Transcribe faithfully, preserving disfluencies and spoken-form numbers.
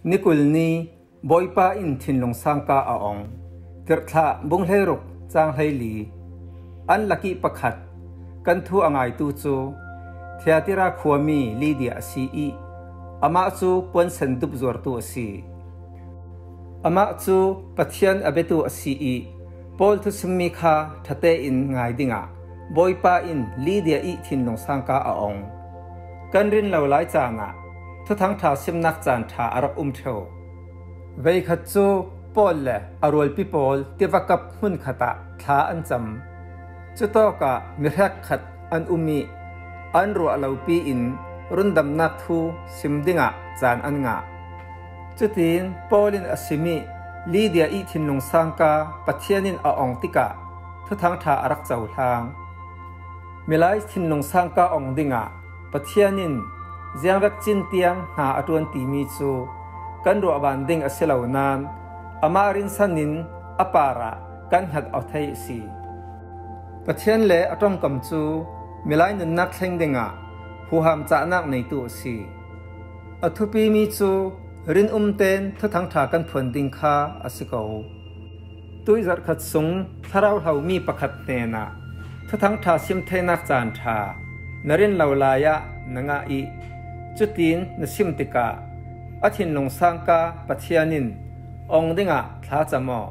Nikul ni Bawipa in thinlung sangka a ong. Tirhthlah bung hleiruk cang hleili. An lakih pakhat, kan thu a ngaitu cu Thiatira khuami Lydia a si ih, amah cu puansen dupzuartu a si. Amah cu Pathian a biatu a si ih, Paul thusimmi kha ṭha tein ngai dingah Bawipa in Lydia ih thinlung sangka a ong. Kan rin lo lai caan ah Thuthang ṭha simnak caan ṭha a rak um ṭheu. Veikhat cu Paul le a rualpi pawl tivakap hmunkhat ah thla an cam. Cutawkah mi hrekkhat an um ih, an ruah lopi in rundamnak thu sim dingah caan an ngah. Cutin Paul in a simmi Lydia ih thinlung sangka Pathian in a ong tikah Thuthang ṭha a rak cohlang. Milai thinlung sangka ong dingah Pathian in ziangvek cin tiang hna a ṭuan timi cu kan ruahvan ding a si lo nain amah rinsan in a parah kan hngat aw thei a si. Pathian le a ṭongkam cu milai nunnak thleng dingah huham cahnak neitu a si. A thupimi cu rinum tein Thuthang ṭha kan phuan ding kha a si ko. Tuih zarhkhat sung thlarau hlomi pakhat hnenah Thuthang ṭha sim theinak caan ṭha na rin lo lai ah na ngah ih, cutin na sim tikah a thinlung sangka Pathian in ong dingah thla cam aw.